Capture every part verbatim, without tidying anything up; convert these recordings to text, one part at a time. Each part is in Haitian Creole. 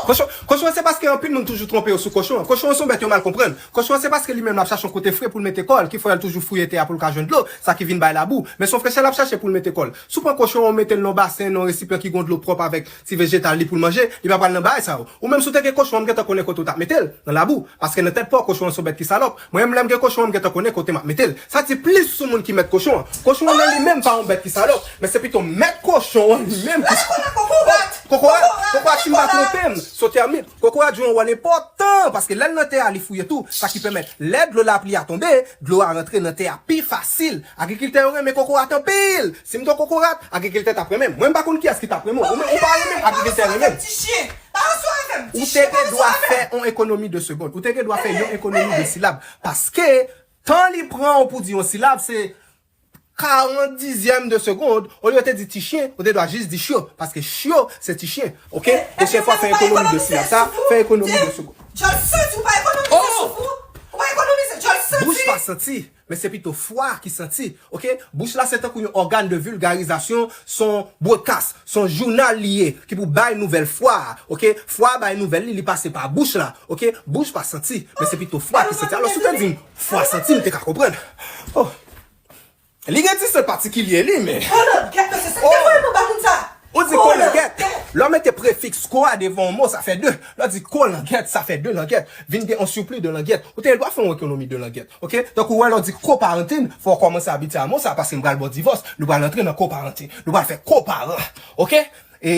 Kochon, kochon an se paske anpil moun toujou twonpe yo sou kochon an. Kochon an se yon bèt yo mal konprann. Kochon an se paske li menm l ap chache yon kote fre pou l mete kò l, ki fè l toujou fouye tè a pou l ka jwenn dlo, sa ki vin bay labou. Men se yon frechè l ap chache pou l mete kò l. Si w pran kochon an, w mete l nan yon basen, nan yon resipyan ki gen dlo pwòp avèk ti vejetal li pou l manje, li pa pral nan bagay sa yo. Ou menm si w te gen kochon an, m gentan konnen kote w t ap mete l, nan labou. Paske nan tèt pa w, kochon an se yon bèt ki salòp. Mwen menm, lè m gen kochon an, m gentan konnen kote m ap mete l. Sa di plis sou moun ki mèt kochon an. Kochon an nan li menm pa yon bèt ki salòp, men se pito mèt kochon an li menm ki... Kokorat, kokorat, si m pa twonpe m, se yon tèmit. Kokorat jwe yon wòl enpòtan, paske lè l nan tè a, li fouye tou, sa ki pèmèt lè dlo lapli a tonbe, dlo a rantre nan tè a pi fasil. Agrikiltè yo renmen kokorat anpil. Si m te yon kokorat, agrikiltè t ap renmen m. Mwen, m pa konn kiyès ki t ap renmen w. Ou menm, ou pa renmen m, agrikiltè renmen m. Ou te gen dwa fè yon ekonomi de segond. Ou te gen dwa fè yon ekonomi de silab. Paske tan li pran w pou di yon silab, se karant dizyèm de segond. Olye w te di ti chen, ou te dwa jis di chyo. Paske chyo, se ti chen. Oke? Pwochèn fwa, fè ekonomi de silab sa, fè ekonomi de segond. Djòl santi, ou pa ekonomize souf ou. Ou pa ekonomize, djòl santi. Bouch pa santi, men se pito fwa ki santi. Oke? Bouch la se tankou yon ògàn de vilgarizasyon, se yon broadcast, se yon jounal li ye, ki pou bay nouvèl fwa a. Oke? Fwa a bay nouvèl li, li pase pa bouch la. Oke? Bouch pa santi, men se pito fwa ki santi. Alò, si w te di m fwa santi, m te ka konprann. Oh. Li gen ti sant patikilye li, men. Kolangèt, mesye, sa ki te voye mwen ba moun sa? Ou di kolangèt. Lè w mete prefiks ko a devan yon mo, sa fè de. Lè w di kolangèt, sa fè de langèt. Vin gen yon sipli de langèt. Ou te gen dwa fè yon ekonomi de langèt. Oke? Tankou wè lè w di koparantin, fò w kòmanse abitye a mo sa, paske m pral ba w divòs, nou pral antre nan koparantin. Nou pral fè koparan. Oke? E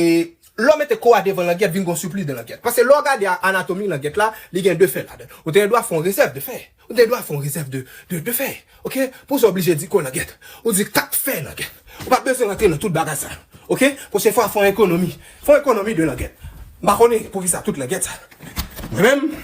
lè w mete ko a devan langèt, vin gen yon sipli de langèt. Paske lè w gade a-, anatomi langèt la, li gen de fè ladan. Ou te gen dwa fè yon rezèv de fè. Ou te gen dwa fè yon rezèv de, de, de fè. Oke? Pou sa w oblije di kolangèt. Ou di kat fè langèt. Ou pa bezwen rantre nan tout bagay sa. Oke? Pwochèn fwa, fè yon ekonomi. Fè yon ekonomi de langèt. M pa konnen poukisa tout langèt sa. Mwen menm,